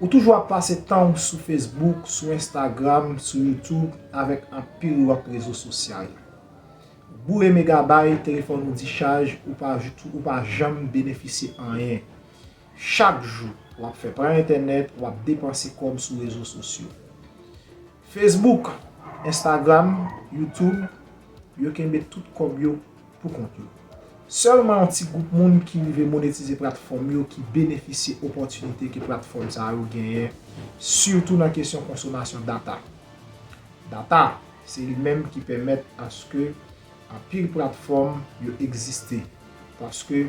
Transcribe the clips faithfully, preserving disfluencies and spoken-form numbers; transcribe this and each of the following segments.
Ou toujou ap pase tan w sou Facebook, sou Instagram, sou YouTube, avèk anpil lòt rezo sosyal. Boure megabay, telefòn ou dichaj, ou pa, ou pa janm benefisye anyen. Chak jou, w ap fè pran entènèt, w ap depanse kòb sou rezo sosyo. Facebook, Instagram, YouTube, yo kenbe tout kòb yo pou kont yo. Sèlman yon ti gwoup moun ki rive monetize platfòm yo ki benefisye opòtinite ke platfòm sa yo genyen, sitou nan kesyon konsomasyon data. Data, se li menm ki pèmèt aske anpil platfòm yo egziste, paske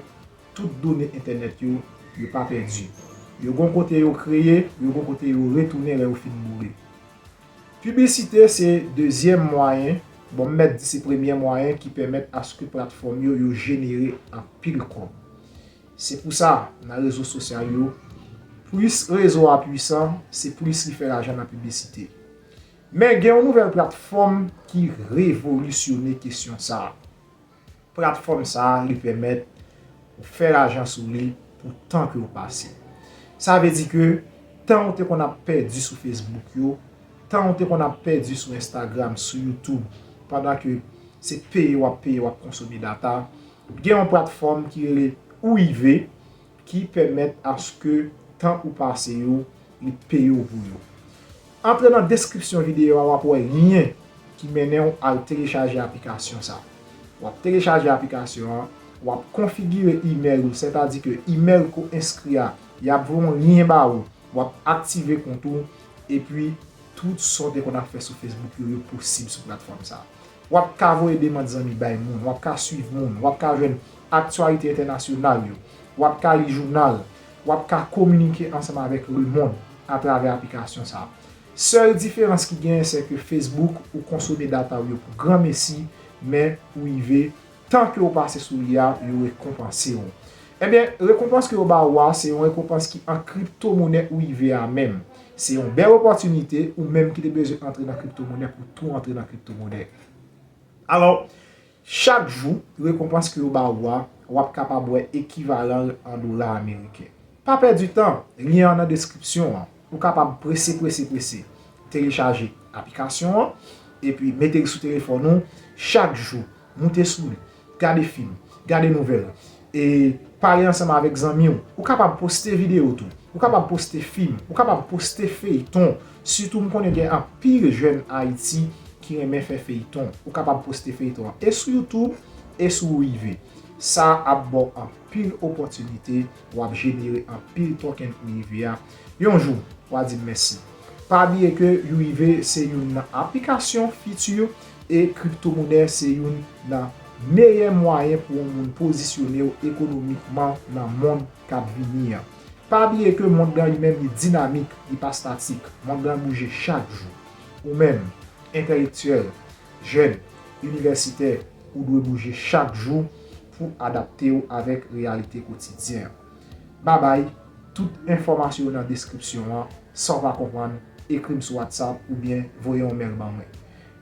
tout done entènèt yo, yo pa pèdi. Yo gon kote yo kreye, yo gon kote yo retounen lè yo fin boure. Piblisite se dezyèm mwayen, bon, m mèt di se premye mwayen ki pèmèt aske platfòm yo, yo jenere anpil kòb. Se pou sa, nan rezo sosyal yo, plis rezo a pwisan, se plis li fè lajan nan piblisite. Men gen yon nouvèl platfòm ki revolisyone kesyon sa a. Platfòm sa a, li pèmèt ou fè lajan sou li pou tan ke w pase. Sa vle di ke tan ou te konn ap pèdi sou Facebook yo, tan ou te konn ap pèdi sou Instagram, sou YouTube, pandan ke se peye w ap peye, w ap konsome data, gen yon platfòm ki rele Ouive, ki pèmèt aske tan ou pase yo, li peye w pou yo. Antre nan deskripsyon videyo a, w ap wè lyen ki mennen w al telechaje aplikasyon sa. W ap telechaje aplikasyon an, w ap konfigire imèl ou, sètadi ke imèl ke w enskri a, y ap voye yon lyen ba ou, w ap aktive kont ou, epi tout sa w te konn ap fè sou Facebook yo, yo posib sou platfòm sa. W ap ka voye demann zanmi bay moun, w ap ka swiv moun, w ap ka jwenn aktyalite entènasyonal yo, w ap ka li jounal, w ap ka kominike ansanm avèk lemonn atravè aplikasyon sa. Sèl diferans ki genyen, se ke Facebook, ou konsome data w yo pou granmesi, men Ouive, tan ke w pase sou li a, yo rekonpanse w. Ebyen, rekonpans ke yo ba ou a, se yon rekonpans ki an kriptomonè Ouive a menm. Se yon bèl opòtinite, ou menm ki te bezwen antre nan kriptomonè pou tou antre nan kriptomonè. Alò, chak jou, rekonpans ke yo ba ou a, w ap kapab wè ekivalan l an dola ameriken. Pa pèdi tan, lyen an nan deskripsyon an. Ou kapab prese, prese, prese telechaje aplikasyon an, epi mete l sou telefòn ou chak jou. Moute sou li, gade fim, gade nouvèl, e pale ansanm avèk zanmi w. Ou kapab poste videyo tou. Ou kapab poste fim. Ou kapab poste feyton. Sitou m konnen gen anpil jèn Ayiti ki renmen fè feyton. Ou kapab poste feyton an e sou YouTube e sou Ouive. Sa ap ba w anpil opòtinite, w ap jenere anpil token Ouive a. Yon jou, w a di m mèsi. Pa bliye ke Ouive se youn nan aplikasyon fiti e kriptomonè se youn nan meyè mwayen pou yon moun pozisyone w ekonomikman nan mond k ap vini an. Pa bliye ke mond lan li menm li dinamik, li pa statik. Mond lan bouje chak jou. Ou menm, entèlektyèl, jèn, inivèsitè, ou dwe bouje chak jou pou adapte w avèk reyalite kotidyen an. Babay, tout enfòmasyon yo nan deskripsyon an. Sa w pa konprann, ekri m sou WhatsApp oubyen voye yon mail ban mwen.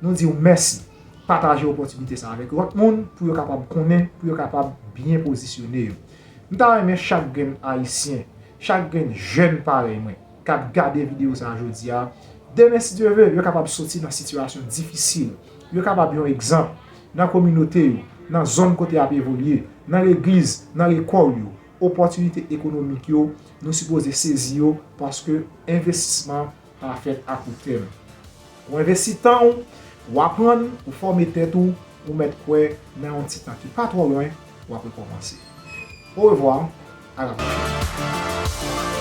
Nou di w mèsi. Pataje opòtinite sa avèk lòt moun pou yo kapab konnen, pou yo kapab byen pozisyone yo. M ta renmen chak grenn Ayisyen, chak grenn jèn parèy mwen, k ap gade videyo sa a jodi a, demen, si Dye vle, yo kapab soti nan sitiyasyon difisil. Yo kapab yon egzanp nan kominote yo, nan zòn kote y ap evolye, nan legliz, nan lekòl yo. Opòtinite ekonomik yo, nou sipoze sezi yo paske envestisman pa fèt a kou tèm. Ou envesti tan w, w aprann, ou fòme tèt ou, ou mèt kwè nan yon ti tan ki pa twò lwen, w ap rekòmanse. Orevwa, a la pwochèn.